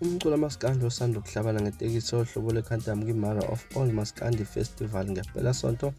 Umculi kamaskandi osanda kuhlabana ngetekisi yohlobo lweKhantam kwiMother of All Maskandi Festival ngempelasonto,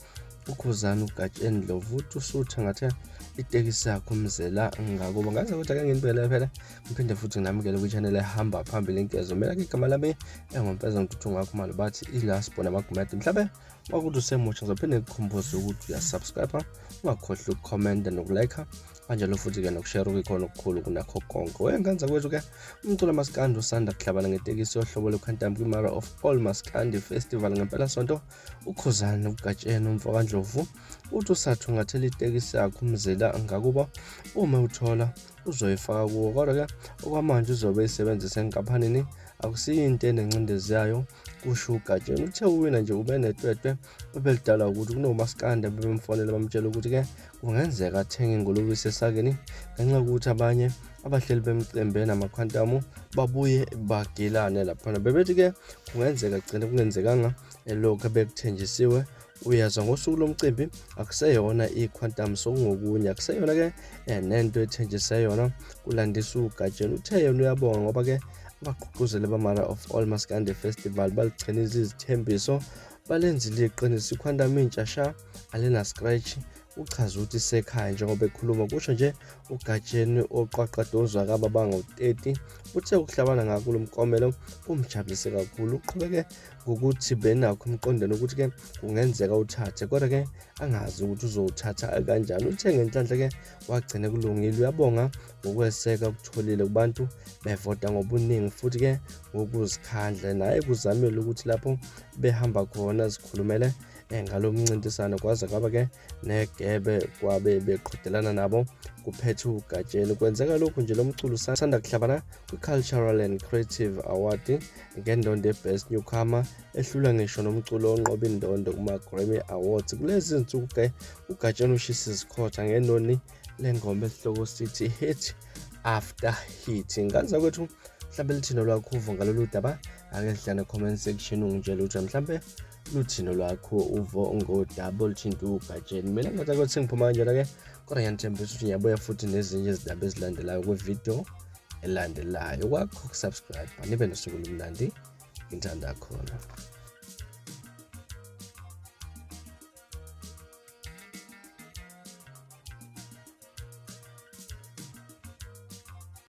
uKhuzani uGatsheni Ndlovu, uthi usutha ngathe itekisi yakhe umzela ngakubo. Ngaze ukuthi ake nginibhekele phela ngiphinde futhi nginamukele kwi-channel ehamba phambili inkezo. Mina ke igama lami engompeza ngithuthunga ngakho bathi ila sibona amagumede. Mhlawumbe wakuthi usemusha ngizophinde ngikukhumbuze ukuthi uyasubscribe, ungakhohlwa ukukhomenta nokulike kanjalo futhi-ke nokushare okuyikhona okukhulu kunakho konke. Wengane kwethu-ke umculo maskandi usanda kuhlabana ngetekisi yohlobo lweKhantam kwi-Mother of All Maskandi Festival ngempelasonto, uKhuzani uGatsheni umfokaNdlovu uthi usathungathela itekisi yakhe umzila ngakubo, uma uthola uzoyifaka kuwo, kodwa-ke okwamanje uzobe eyisebenzisa enkampanini, akusiyo into enencindezi yayo, kusho uGatsheni. Uthe uwina nje ube netwetwe obelidala ukuthi kunomaskandi abebemfonela bamtshela ukuthi-ke kungenzeka athenge ingulube isesakeni ngenxa yokuthi abanye abahleli bemicimbi enamakhwantamu babuye bagilane laphana, bebethi-ke kungenzeka gcine kungenzekanga elokhu ebekuthenjisiwe. Uyazwa ngosuku lomcimbi akuseyona ikhwantamu, sokungokunye, akuseyona-ke nento ethenjise yona, kulandisa uGatsheni. Uthe yena uyabonga ngoba-ke abagqugquzeli ba-Mother of All Maskandi Festival baligcinile izithembiso, balenzile iqiniso, ikhwantamu intsha sha, alina scratch. Uchaza ukuthi isekhaya njengoba ekhuluma, kusho nje uGatsheni oqwaqadozwa kababangu-30. Uthe ukuhlabana ngakulo mklomelo kumjabulise kakhulu. Uqhubeke ngokuthi benakho emqondweni ukuthi-ke kungenzeka uthathe, kodwa-ke angazi ukuthi uzowuthatha kanjani. Uthe ngenhlanhla-ke wagcina kulungile. Uyabonga ngokweseka okutholile kubantu bevota ngobuningi futhi-ke ngokuzikhandla, naye kuzamile ukuthi lapho behamba khona zikhulumele ngalo mncintisano, kwaze kwaba-ke negebe kwabe beqhudelana nabo, kuphethe uGatsheni. Kwenzeka lokhu nje lo mculo usanda kuhlabana kwi-Cultural and Creative Award ngendondo ye-Best Newcomer, ehlula ngisho nomculo onqoba indondo kuma-Grammy Awards. Kulezi zinsuku-ke uGatsheni ushisa izikhotha ngenoni lengoma esihloko sithi Hit After Hit. Ngane zakwethu, mhlawumbe lithini olwakho uvo ngalolu daba? Ake sihlane comment section ungitshele ukuthi mhlawumbe luthini olwakho uvo ngodaba oluthinta uGatsheni. Mina ngathi ukuthi sengiphuma kanjena-ke, kodwa ngiyanithembisa ukuthi ngiyabuya futhi nezinye izindaba ezilandelayo kwividiyo elandelayo. Kwakho kusubscribe, nibe nosuku olumnandi, ngithanda khona.